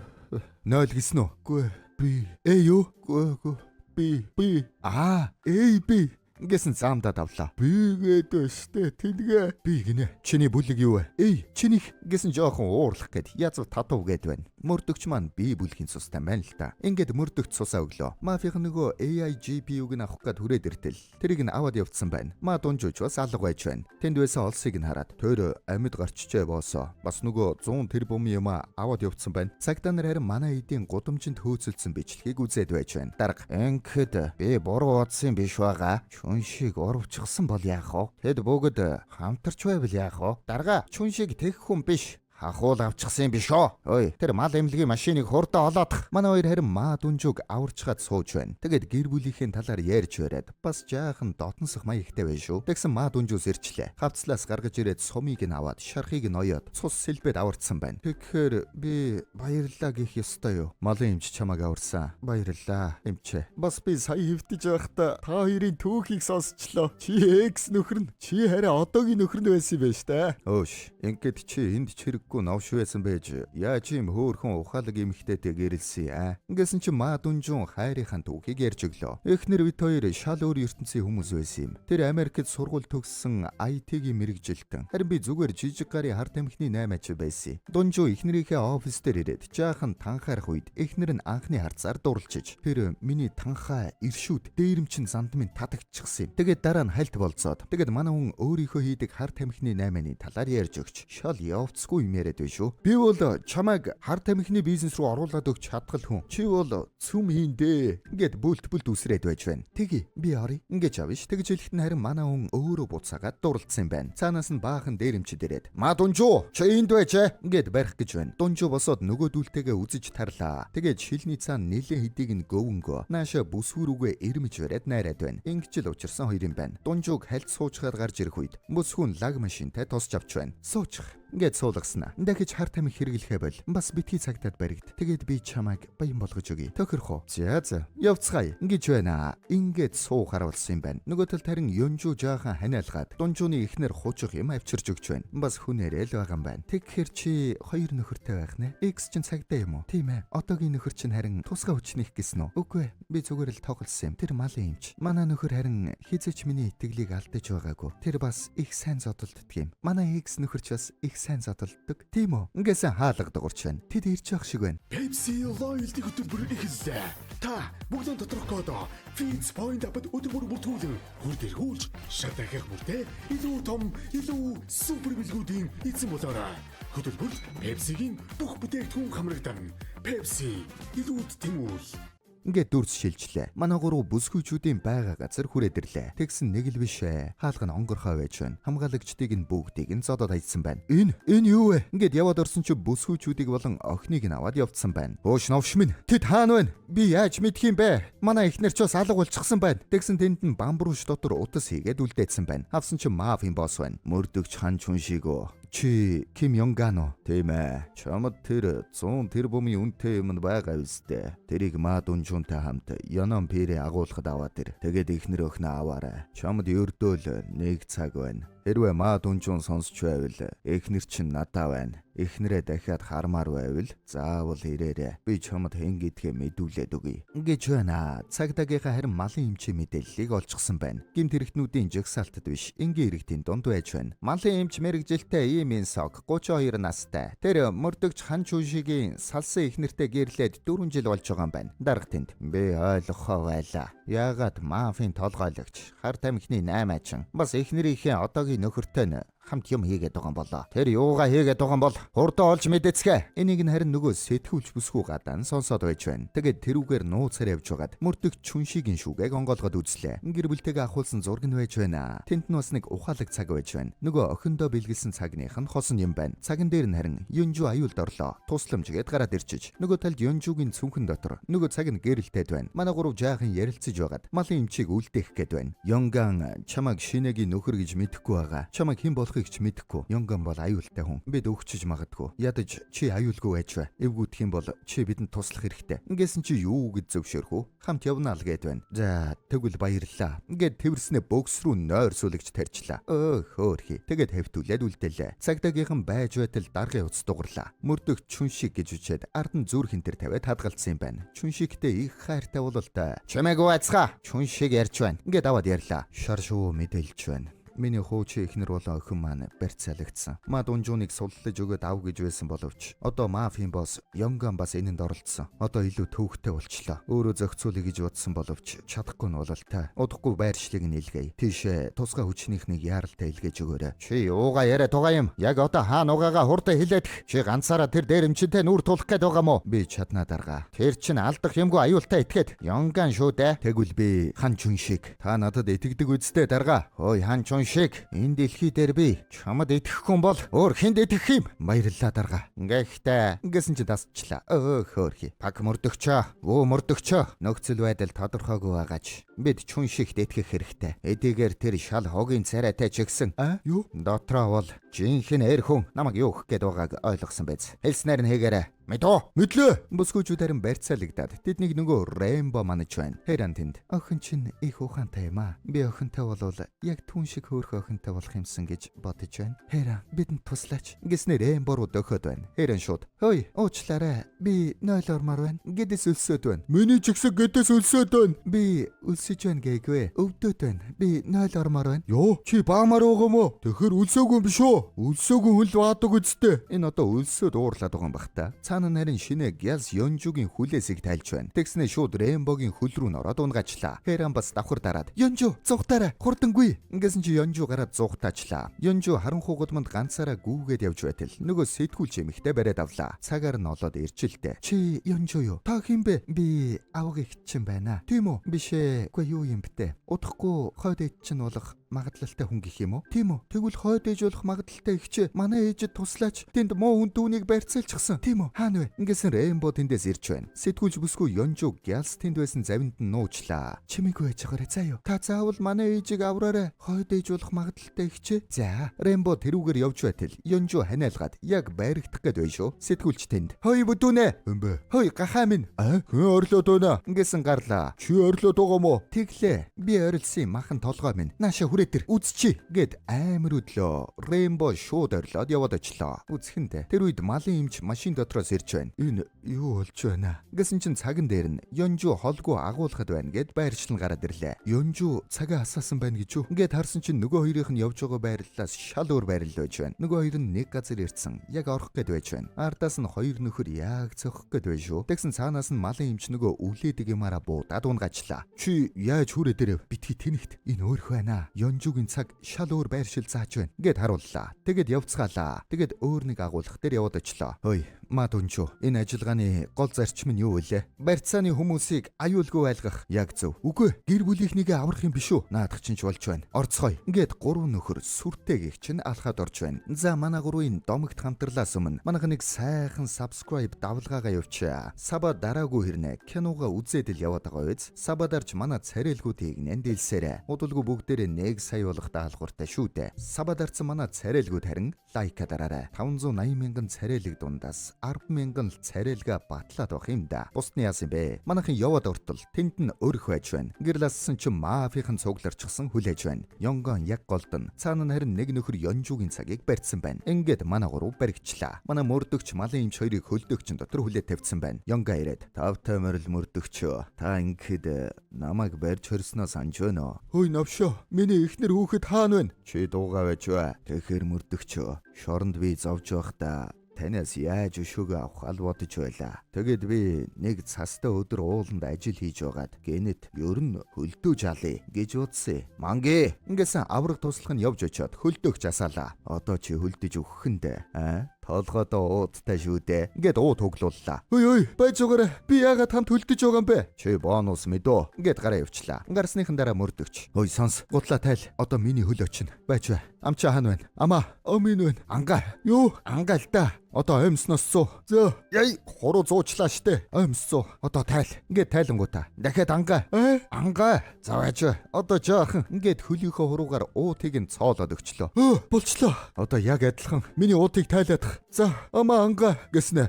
[SPEAKER 1] гэсэн үү? Үгүй. Би. Юу? Үгүй. Би. Би. Аа, A B. Ингэсэн заамдаад авлаа. Би гээд штэ тэнгээ. Би гинэ. Чиний бүлэг юу вэ? Эй, чинийх гэсэн жоохон уурлах гээд язв татуу гээд байна. Мөрдөгч маань би бүлгийн цустай байна л та. Ингээд мөрдөгч цусаа өглөө. Мафийн нөгөө AI GPU-г нь авах гээд хүрээд иртэл тэрийг нь аваад явцсан байна. Ма дунжууч бас алга байж байна. Тэнд байсан олсыг нь хараад тэр амьд гарчжээ боосоо. Бас нөгөө 100 тэрбум юм аваад явцсан байна. Цагдаа нар харин манай эдийн гудамжинд хөөцөлдсөн бичлэгийг үзээд байж байна. Дарга ингээд би буруу бодсон биш байгаа. Чүн шиг урвчихсан бол яах вэ? Тэд бүгд хамтарч байвал яах вэ? Дарга чүн шиг тэг хүн биш. Хахуул авчихсан юм биш үү? Ой, тэр мал эмнэлгийн машиныг хурдан олоодох. Манай хоёр харин Ма Дүнжүүг аварчгаад сууж байна. Тэгээд гэр бүлийнхээ талаар ярьж бариад бас жаахан дотносох маягтай байна шүү. Тэгсэн Ма Дүнжүү сэрчлээ. Хавцлаас гаргаж ирээд сумыг нь аваад шархыг нь оёод цус сэлбэд аварцсан байна. Тэгэхээр би баярлалаа гэх ёстой юу? Малын эмч чамайг аварсан. Баярлалаа, эмчээ. Бас би сая хэвтэж байхдаа та хоёрын түүхийг сонсчлоо. Чи экс нөхөр нь, чи харин одоогийн нөхөр нь байсан юм байна штэ. Өөш, ингээд чи энд чирэггүй новш байсан байж яаж юм хөөхөн ухаалаг эмэгтэйтэй гэрэлсэн аа. Ингэсэн чи Ма Дүнжүүн хайрынхаа түүхийг ярьж өглөө. Эхнэр бит хоёр шал өөр ертөнцийн хүмүүс байсан юм. Тэр Америкт сургууль төгссөн IT-ийн мэрэгжилтэн. Харин би зүгээр жижиг гарын хар тамхины наймаач байсан. Дунжуу эхнэрийнхээ офис дээр ирээд жаахан танхаарах үед эхнэр нь анхны харцаар дурлжиж. Тэр миний танхаа иршүүд дээрэмчин занд минь татагчсан юм. Тэгээд дараа нь хальт болцоод тэгээд манай хүн өөрийнхөө хийдэг хар тамхины наймааны талаар ярьж өгч шал явцгүй юм яриад байна шүү. Би бол чамайг хар тамхины бизнес рүү оруулаад өгч чадгал хүн. Чи бол цөм хийн дээ. Ингээд бүлт бүлт үсрээд байж байна. Тэгье би оръё. Ингээд авш. Тэгж хэлэхэд нь харин манай хүн өөрөө буцаагаад дурлцсан юм байна. Цаанаас нь баахан дээрэмчид ирээд "Ма Дунжуу, чи энд байж ээ." Ингээд барих гэж байна. Дунжуу босоод нөгөөдүүлтэйгээ үзэж тарлаа. Тэгээд шилний цаан нилээ хэдийг нь гөвөнгөө нааша бүсгүй рүүгээ ирмэж бариад найраад байна. Ингэж л учирсан хоёр юм байна. Дунжууг хальт суучгаад гарч ирэх үед бүсгүүн лаг машинтай тосч авч байна. Суучих. Ингээд суулгасан. Дахиж хар тамхи хэрэглэхэ бол бас битгий цагтаад баригд. Тэгээд би чамайг баян болгож өгье. Тохирох уу? За за. Явцгаая. Ингэж байна. Ингээд суу харуулсан юм байна. Нөгөө талд харин Юнжуу жаахан ханиалгаад Дунжууны эхнэр хуучих юм авчирч өгч байна. Бас хүнээрээ л байгаа юм байна. Тэгэхээр чи хоёр нөхөртэй байх нэ? X чинь цагдаа юм уу? Тийм ээ. Одоогийн нөхөр чинь харин тусгай хүчнийх гэсэн үү? Үгүй ээ. Би зүгээр л тоглосон юм. Тэр малын эмч. Манай нөхөр харин хизээч миний итгэлийг алдаж байгаагүй. Тэр бас их сайн зодолддог юм. Манай X нөхөр ч бас их сайн зодолддог. Тийм үү? Ингээсэн хаалга дуурч байна. Тэд ирж явах шиг байна.
[SPEAKER 2] Pepsi Loyalty хөтөлбөр эхэллээ. Та бүгдэн доторх кодоо Fits Point app-д өдөр бүр бүртгүүлэн хүр дэргүүлж шат дахих бүртээ илүү том, илүү супер бэлгүүдийн эзэн болоорой. Хөтөлбөрт Pepsi-гийн бүх бүтээгдэхүүн хамрагдана. Pepsi илүүд тэмүүл.
[SPEAKER 1] Ингээд дүрс шилжлээ. Манай гурав бүсгүйчүүдийн байгаа газар хүрээд ирлээ. Тэгсэн нэг л биш ээ. Хаалга нь онгорхой байж байна. Хамгаалагчдыг нь бүгдийг нь зодоод хайцсан байна. Энэ юу вэ? Ингээд яваад орсон чи бүсгүйчүүдийг болон охиныг нь аваад явцсан байна. Хөөш новш минь. Тэд хаана байна? Би яаж мэдх юм бэ? Манай эхнэр ч бас алга болчихсон байна. Тэгсэн тэнд нь бамбрууш дотор утас хийгээд үлдээсэн байна. Авсан чи мафийн босс байна. Мөрдөгч хан чүн шигөө. Чи Ким Йонгано тийм ээ. Чамд тэр 100 тэрбумын үнэтэй юм нь байгаа үстэй. Тэрийг Ма Дүнжунтай хамт Яном Пэрэ агуулхад аваад ир. Тэгээд эхнэр өхнөө аваарай. Чамд ердөөл нэг цаг байна. Хэрвээ Ма Дүнжун сонсч байвал эхнэр чинь надаа байна. Эхнэрээ дахиад хармаар байвал заавал ирээрэй. Би чамд хэн гэдгээ мэдүүлээд өгье. Ингэж байна. Цагдаагийнхаа харин малын эмчийн мэдээллийг олчихсон байна. Гэмт хэрэгтнүүдийн жагсаалтад биш, энгийн иргэдийн дунд байж байна. Малын эмч мэрэгжилтэй ийм сог 32 настай. Тэр мөрдөгч хан чүүшигийн салсан эхнэртэй гэрлээд 4 жил болж байгаа юм байна. Дарга тэнд би ойлгохоо байлаа. Яагаад мафийн толгойлогч хар тамхины наймаачин бас эхнэрийнхээ одоогийн нөхөртэй нь хамт юм хийгээд байгаа юм болоо. Тэр юугаа хийгээд байгаа юм бол хурдан олж мэдээцгээ. Энийг нь харин нөгөө сэтгүүлч бүсгүй гадаа нь сонсоод байж байна. Тэгээд тэрүүгээр нууцаар явж байгаад мөрдөгч Чүншигийн шүгээг онгоолгоод үзлээ. Гэр бүлтэйгээ ахуулсан зураг нь байж байна. Тэнд нь бас нэг ухаалаг цаг байж байна. Нөгөө охиндоо бэлгэлсэн цагных нь хосон юм байна. Цаган дээр нь харин Юнжу аюулд орлоо. Тусламж гээд гараад ирчиж. Нөгөө талд Юнжугийн цүнхэн дотор нөгөө цаг нь гэрэлтэд байна. Манай гурав жаахан ярилцаж байгаад малын эмчийг үлдээх гээд байна. Йонган чамайг шинэгийн нөхөр гэж мэдэхгүй байгаа. Чамайг хэн болохыг ч мэдэхгүй. Йонган бол аюултай хүн. Бид өгчөж магадгүй. Ядаж чи аюулгүй байж бай. Эвгүйдэх юм бол чи бидэнд туслах хэрэгтэй. Ингэсэн чи юу гэж зөвшөөрөх үү? Хамт явна л гээд байна. За тэгвэл баярлалаа. Ингээд тэрснээ бөгс рүү нойр сүлэгч тарьчлаа. Хөөрхий. Тэгээд хэвтүүлээд үлдээлээ. Цагдаагийнхан байж байтал даргын утас дугарлаа. Мөрдөх Чүншиг гэж үчээд ард нь зүрх хинтэр тавиад хадгалсан юм байна. Чүншигтэй их хайртай бололтой. Чимээгүй байцгаа. Чүншиг ярьж байна. Ингээд аваад ярьлаа. Шар шүү мэдээлж байна. Миний хуучин эхнэр болон охин маань барьцаалагдсан. Ма Дунжууныг суллаж өгөөд ав гэж байсан боловч одоо мафийн босс Йонган бас энэнд оролцсон. Одоо илүү төвөгтэй болчлоо. Өөрөө зохицуулъя гэж бодсон боловч чадахгүй нь бололтой. Удахгүй байршлыг нь илгээе. Тийшээ тусгай хүчнийхнийг яаралтай илгээж өгөөрэй. Чи юугаа яриа тугаа юм? Яг одоо хаа нугаагаа хурдан хилээдэх. Чи ганцаараа тэр дээрэмчинтэй нүүр тулах гээд байгаа мó? Би чаднаа дарга. Тэр чин алдах юмгүй аюултай итгээд Йонган шүү дээ. Тэгвэл би хан чүн шиг. Та надад итгэдэг үсттэй дарга. Хөөй хан чүн Чүншиг, энэ дэлхий дээр би чамд итгэхгүй бол өөр хүнд итгэх юм. Баярлалаа, дарга. Гэхдээ ингэсэн чи дасчлаа. Өө, хөөрхий. Пак мөрдөгчөө. Вүү мөрдөгчөө. Нөхцөл байдал тодорхойгүй байгаач. Бид Чүншигт итгэх хэрэгтэй. Эдийгээр тэр шал хогийн царайтай ч гэсэн. А? Юу? Дотроо бол жинхэнэ эр хүн намайг юу гэх гээд байгааг ойлгосон биз. Хэлснээр нь хийгээрэй. Мэдөө. Мэдлээ. Бүсгүүчүүд харин барьцаалагдаад тэднийг нөгөө Рэмбо манаж байна. Хэран тэнд. Охин чинь их ухаантай юм аа. Би охинтой болвол яг түн шиг хөөрхөн охинтой болох юмсан гэж бодож байна. Хэран, бидэнд туслаач. Гэснээр Рэмбо руу дөхөд байна. Хэран шууд. Хөөй, уучлаарай. Би 0 ормоор байна. Гэдэс өлсөд байна. Миний ч гэсэн гэдэс өлсөд байна. Би өлсөж байна гээгүй. Өвдөд байна. Би 0 ормоор байна. Йоо, чи баамаар байгаа юм уу? Тэгэхээр өлсөөгүй юм биш үү? Өлсөөгүй хүн л баадаг үсттэй. Энэ одоо өлсөөд уурлаад байгаа юм бах та. Цаана нарийн шинэ Гялс Йонжугийн хүлээсийг тайлж байна. Тэгснээ шууд Рэмбогийн хөл рүү н ороод унгаачлаа. Хэран бас давхар дараад "Йонжу, зугтаарай, хурдангүй." Ингэсэн чи Йонжу гараад зугтаачлаа. Йонжу харанхуй гудамд ганцаараа гүүгээд явж байтал нөгөө сэтгүүлч эмэгтэй бариад авлаа. Цагаар нь олоод ирчилтэй. "Чи Йонжу юу? Та хэн бэ?" "Би авга их чинь байна." "Тийм үү? Биш ээ. Үгүй, юу юм бтэ? Удахгүй хойд ээж чинь болох магадлалтай хүн гэх юм уу?" "Тийм үү? Тэгвэл хойд ээж болох магадлалтай их чи манай ээжэд туслаач. Тэнд муу хүн түүнийг барьцаалчихсан." "Тийм үү? Хаана вэ?" Ингэсэн Рэмбо тэндээс ирж байна. Сэтгүүлч бүсгүй Йонжу Гялс тэнд байсан завинд нь нуучлаа. "Чимээгүй байж байгаарай, заа юу. Та заавал манай ээжийг авраарай. Хойд ээж болох магадлалтай их чи." За, Рэмбо тэрүүгээр явж байтал Йонжу ханиалгаад яг баригдах гээд байна шүү. Сэтгүүлч тэнд. "Хой, бүдүүнэ." "Хэн бэ?" "Хой, гахаа минь." "А? Хэн орлоод байна?" Ингэсэн гарлаа. "Чи орлоод байгаа мó?" "Тэглээ. Би орилсон махан толгой минь. Нааша хүрээ тэр үзчихье" гэд амар өдлөө. Рэмбо шууд орлоод яваад очлоо. Үзэхэндээ тэр үед малын эмч машин дотроос ирж байна. "Энэ юу болж байна?" Гэсэн чинь цаган дээр нь Йонжу холгүй агуулхад байна гэд байршлан гараад ирлээ. Йонжу цагаа асаасан байна гэж юу? Ингээд харсан чинь нөгөө хоёрын нь явж байгаа байрлалаас шал өөр байрлал байж байна. Нөгөө хоёр нь нэг газар ирсэн. Яг орох гээд байж байна. Ардаас нь хоёр нөхөр яг цохих гээд байж шүү. Тэгсэн цаанаас нь малын эмч нөгөө өвлөөдөг юмараа буудаад унгаачлаа. "Чи яаж хүрээ дээрв? Битгий тэнэгт. Энэ өөрх байна. Йонжугийн цаг шал өөр байршил зааж байна" гэд харууллаа. Тэгэд явцгаалаа. Тэгэд өөр нэг агуулгах дээр яваад очлоо. "Хөөй, ма түнчүү. Энэ ажиллагааны гол зарчим нь юу вэ? Барьцааны хүмүүсийг аюулгүй байлгах. Яг зөв. Үгүй, гэр бүлийнхнийгээ аврах юм биш үү? Наадах чинь ч болж байна. Орцгоё." Ингээд гурван нөхөр сүртэй гих чинь алхаад орж байна. За, манай гурвын домогт хамтарлаас өмнө манайх нэг сайхан subscribe давлгаагаа явуучаа. Sub аа дараагүй хэрнээ кинога үзээд л яваад байгаа биз? Sub аа дарж манай царайлгуудыг нандилсээрэй. Удалгүй бүгдээрээ 1 сая болох даалгавартай шүү дээ. Sub аа дарсан манай царайлгууд харин like аа дараарай. 580 мянган царайлаг дундаас 10 мянган л царайлга батлаад байх юм да. Бусд нь яасан бэ? Манайхан яваад ортол тэнд нь өрх байж байна. Гэрлассан чинь мафийн цугларчсан хүлээж байна. Йонгон яг голд нь. Цаана нь харин нэг нөхөр Йонжугийн цагийг барьцсан байна. Ингээд манай гурав баригчлаа. Манай мөрдөгч малын эмч хоёрыг хөлдөөгчн дотор хүлээ тавьсан байна. Йонга ирээд "Тавтай морил мөрдөгчөө. Та ингэхэд намайг барьж хорсноо санаж байна уу?" "Хөөй, новшоо. Миний эхнэр хүүхэд хаана вэ?" "Чи дуугаа байж бай. Тэгэхээр мөрдөгчөө. Шоронд би зовж байхдаа танаас яаж өшөөгөө авах ал бодож байлаа. Тэгээд би нэг цастай өдөр ууланд ажил хийж байгаад гэнэт ер нь хөлдөөж алъя гэж бодсон. Манги." Ингэсэн авраг туслах нь явж очиод хөлдөөгч асаалаа. "Одоо чи хөлдөж өгөхгүй аа? Толгойдоо уудтай шүү дээ." Ингээд ууд хөглүүллээ. "Ой ой, байж байгаарай. Би яагаад хамт хөлдөж байгаа юм бэ? Чи бонус мэдөө." Ингээд гараа явчлаа. Гарсныхан дараа мөрдөгч. "Ой, сонс. Гутлаа тайл. Одоо миний хөл очино. Байж бай. Амчаа хаана байна? Амаа, омин байна. Ангаа. Юу? Ангаа л да. Одоо оймсноос суу. Зөө. Яй, хуруу зуучлаа штэ. Оймс суу. Одоо тайл." Ингээд тайлангуудаа. Дахиад ангаа. Э? Ангаа. За, байж бай. Одоо жаахан. Ингээд хөлийнхөө хуруугаар уутыг нь цоолоод өгчлөө. "Өө, болчлоо. Одоо яг адилхан миний уутыг тайлаадах. За, амаа ангаа" гэснэ.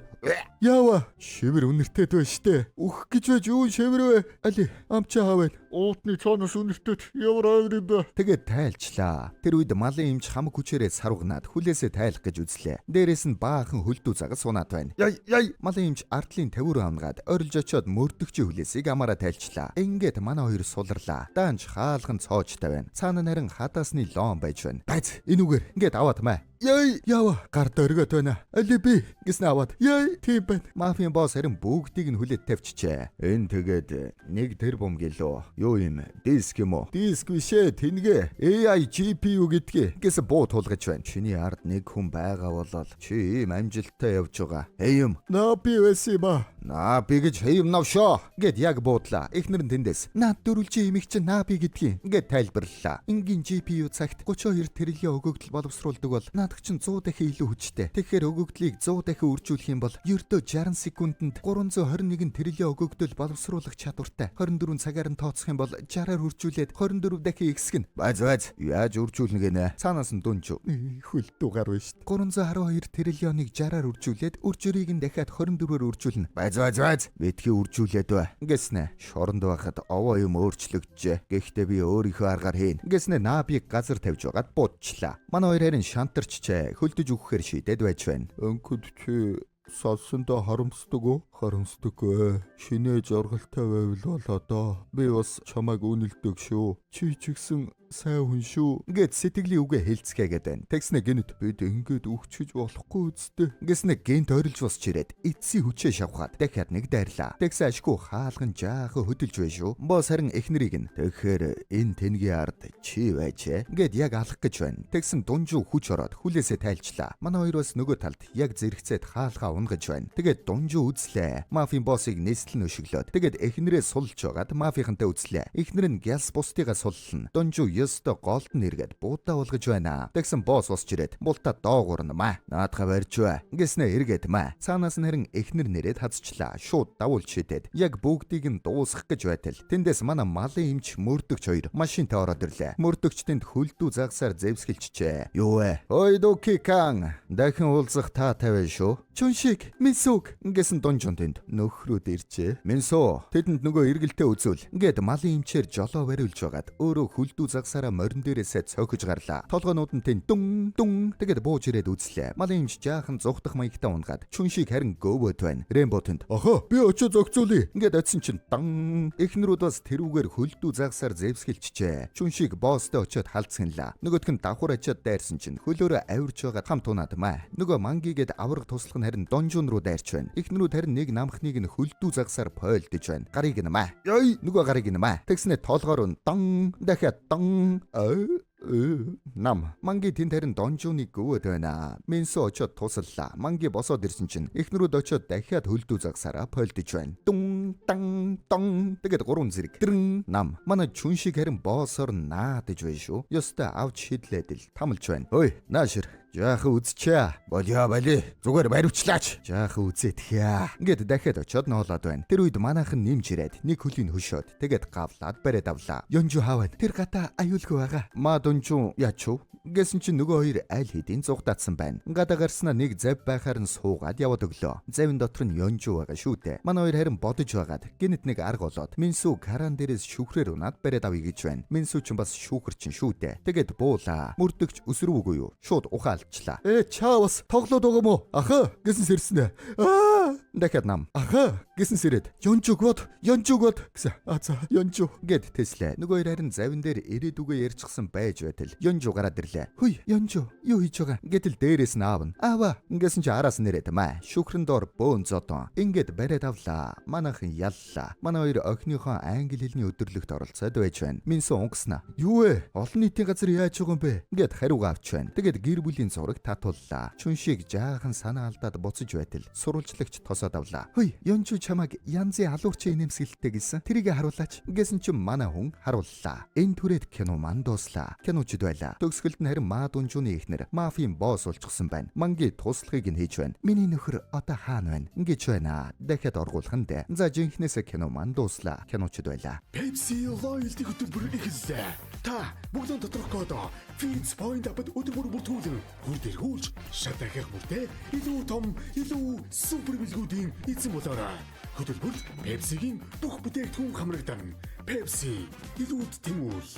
[SPEAKER 1] "Яава, шивэр үнэртэй байна штэ. Үх гэж байж юу шивэр вэ? Али, амчаа хаа байна? Уутны цоонос үнэртэй ямар ойр юм бэ?" Тэгээд тайлчлаа. Тэр үед малын эмч хамаг хүчээрээ сарвгнаад хүлээсээ тайлах гэж үзлээ. Дээрээс нь баахан хөлдүү загас унаад байна. Яй яй, малын эмч ардлын тавиур амгаад орилж очиод мөрдөгчийн хүлээсийг амаараа тайлчлаа. Ингээд манай хоёр суларлаа. Даанч хаалган цоожтай байна. Цаана нарин хадаасны лоон байж байна. "Байц, энүүгээр ингээд аваад маа. Яй, ява, гар дөргөт байна. Алиби гэснэ аваад. Яй, тийм байна. Мафийн босс харин бүгдийг нь хүлээд тавьчихжээ. Энэ тэгээд нэг тэр бум гэлөө. Юу юм? Диск юм уу? Диск биш ээ, тэнгээ. AI GPU гэдгийг гэсэн буу тулгаж байна. Чиний ард нэг хүн байгаа болол чи ийм амжилттай явж байгаа. Эйм. Наби байсан юм аа. Наби гэж хэйм навшоо гэд яг буудлаа. Эхнэр нь тэндээс наад дөрвөлжин имийг чинь Наби гэдгийг ингээд тайлбарлалаа. Энгийн GPU цагт 32 триллион өгөгдөл боловсруулдаг бол наадах чинь 100 дахин илүү хүчтэй. Тэгэхээр өгөгдлийг 100 дахин үржүүлэх юм бол ердөө 60 секундэд 321 триллион өгөгдөл боловсруулах чадвартай. 24 цагаар нь тооцох юм бол 60-аар үржүүлээд 24 дахин ихсгэн. Баз баз яаж үржүүлнэ гэнэ? Цаанаас нь дүнж хөлдөө гар байна шүү дээ. 312 триллионыг 60-аар үржүүлээд үржирийг нь дахиад 24-өөр үржүүлнэ. Баз баз баз битгий үржүүлээд бай. Ингэснэ шоронд байхад овоо юм өөрчлөгдөжээ. Гэхдээ би өөрийнхөө аргаар хийн. Ингэснэ наабиг газар тавьж байгаад буудчлаа. Манай хоёр харин шантарчжээ. Хөлдөж өгөхээр шийдээд байж байна. Өнкөд чи салсандаа харамсдаг уу? Харамсдаггүй. Шинэ жаргалтай байвал бол одоо би бас чамайг үнэлдэг шүү. Чи ч гэсэн сайн хүн шүү. Ингээд сэтгэлийн үгээ хэлцгээгээд байна. Тэгснэ гинт бид ингээд үхчихэж болохгүй үсттэй. Ингэснэ гинт ойрлж босч ирээд эцсийн хүчээ шавхаад дахиад нэг дайрлаа. Тэгсэн ашгүй хаалган жаахан хөдөлж бай шүү. Босс харин эхнэрийг нь тэгэхээр энэ тэнгийн ард чи байжээ. Ингээд яг алах гэж байна. Тэгсэн дунжуу хүч ороод хүлээсээ тайлчлаа. Манай хоёр бас нөгөө талд яг зэрэгцээд хаалгаа унгаж байна. Тэгээд дунжуу үзлээ. Мафийн боссыг нийслэн өшөглөөд тэгээд эхнэрээ сулж байгаад мафийнхантай үзлээ. Эхнэр нь гялс бусдыгаа суллна. Дунжуу ёстой голд нь эргээд буудаа болгож байна. Тэгсэн босс босч ирээд бултаа доогуур нь маа. Наадхаа барьж бай. Ингэснэ эргээд маа. Цаанаас нь харин эхнэр нэрээд хазчлаа. Шууд давуулж шидэд. Яг бүгдийг нь дуусгах гэж байтал. Тэндээс манай малын эмч мөрдөгч хоёр машинтай ороод ирлээ. Мөрдөгч тэнд хөлдүү загсаар зэвсгэлчжээ. Юу вэ? Ой Дукикан. Дахин уулзах таатай байна шүү. Чүншиг, Минсүг ингэсэн дунжун тэнд нөхрүүд иржээ. Минсүү тэдэнд нөгөө эргэлтээ үзүүл. Ингээд малын эмчээр жолоо бариулж байгаад өөрөө хөлдүү загсаараа морин дээрээсээ цохиж гарлаа. Толгойнууд нь тэнд дүн дүн тэгээд бууж ирээд үзлээ. Малын эмч жаахан зугтах маягтай унгаад Чүншиг харин гөвөөд байна. Рэмбо тэнд "Ахаа, би очиж зохицуулъя." Ингээд очисон чинь дан эхнэрүүд бас тэрүүгээр хөлдүү загсаар зэвсгэлчжээ. Чүншиг босстой очиод халдсанлаа. Нөгөөх нь давхар очиод дайрсан чинь хөлөөрөө авирч байгаа хамт унаад маа. Нөгөө мангигээд авраг туслах нь харин донжун руу дайрч байна. Эхнэрүүд харин нэг намхныг нь хөлдүү загсаар пойлдож байна. Гарыг нь маа. Яй, нөгөө гарыг нь маа. Тэгснэ толгоор нь дан дахиад дан нам. Манги тэнд харин донжууныг гөвөөд байна. Минсо очиод тусаллаа. Манги босоод ирсэн чинь эхнэрүүд очиод дахиад хөлдүү загсаараа пойлдож байна. Дун дан дон тэгээд гурван зэрэг. Тэрэн нам. Манай чүншиг харин боосоор наадаж байна шүү. Ёстой авч шидлээд л тамалж байна. Ой, наашир. Жаахан үзчихээ. Болио боли. Зүгээр баривчлаач. Жаахан үзээдхээ. Ингээд дахиад очиод ноолоод байна. Тэр үед манайхан нэмж ирээд нэг хөлийг хөшөөд тэгээд гавлаад бариад авлаа. Ёнжу хаавад тэр гата аюулгүй байгаа. Ма дунжун яач юу? Гэсэн чинь нөгөө хоёр аль хэдийн зугатаацсан байна. Гадаа гарснаа нэг зав байхаар нь суугаад яваад өглөө. Завин дотор нь Ёнжу байгаа шүү дээ. Манай хоёр харин бодож байгаад гинэт нэг арга болоод Минсүү каран дээрээс шүхрээр унаад бариад авъя гэж байна. Минсүү ч бас шүүхэр чинь шүү дээ. Тэгээд буулаа. Мөрдөгч өсрүүгүй юу? Шууд ухаалчлаа. Э чаа бас тоглоод байгаа мó? Аха гэсэн сэрснэ. Аа дахиад нам. Аха гэсэн сэрээд Ёнжуг бод, Ёнжуг бод гэсэн. А за Ёнжу гэд тэслээ. Нөгөө хоёр харин завин дээр ирээдүгөө ярьчихсан байж байтал Ёнжу гараад ирлээ. Хүй Ёнжу юу хийж байгаа? Гэтэл дээрээс нь аав нь. Аава ингэсэн чи араас нэрээд маа. Шүхрэн доор бөөн зодон. Ингээд бариад авлаа. Манайхан яллаа. Манай хоёр охиныхоо англи хэлний өдөрлөгт оролцоод байж байна. Минсэн унгасна. Юу вэ? Олон нийтийн газар яаж байгаа юм бэ? Ингээд хариугаа авч байна. Тэгээд гэр бүлийн зураг татууллаа. Чүншиг жаахан санаа алдаад буцаж байтал сурвалжлагч тосоод авлаа. Хүй Ёнжу чамайг янзын алуурчин инээмсэглэлтэй гэсэн. Тэрийг харуулаач. Гэсэн чинь манай хүн харууллаа. Энэ түрээд кино ман дууслаа. Киночд байла. Төгсгөлд нь харин Ма дунжууны эхнэр мафийн босс болчихсон байна. Манги туслахыг нь хийж байна. Миний нөхөр одоо хаана байна? Ингэж байна. Дахиад оргуулах нь дээ. За жинхнээсээ кино ман дууслаа. Киночд байла.
[SPEAKER 2] Pepsi loyalty хөтөлбөр эхэллээ. Та бүгдэн доторх кодоо Feeds Point app-д өдөр бүр бүртгүүлэн хөр дэргүүлж шат дахих бүртээ илүү том, илүү супер бэлгүүдийн эзэн болоорой. Хөтөлбөрт Pepsi-гийн бүх бүтээгдэхүүн хамрагдана. Pepsi илүүд тэмүүл.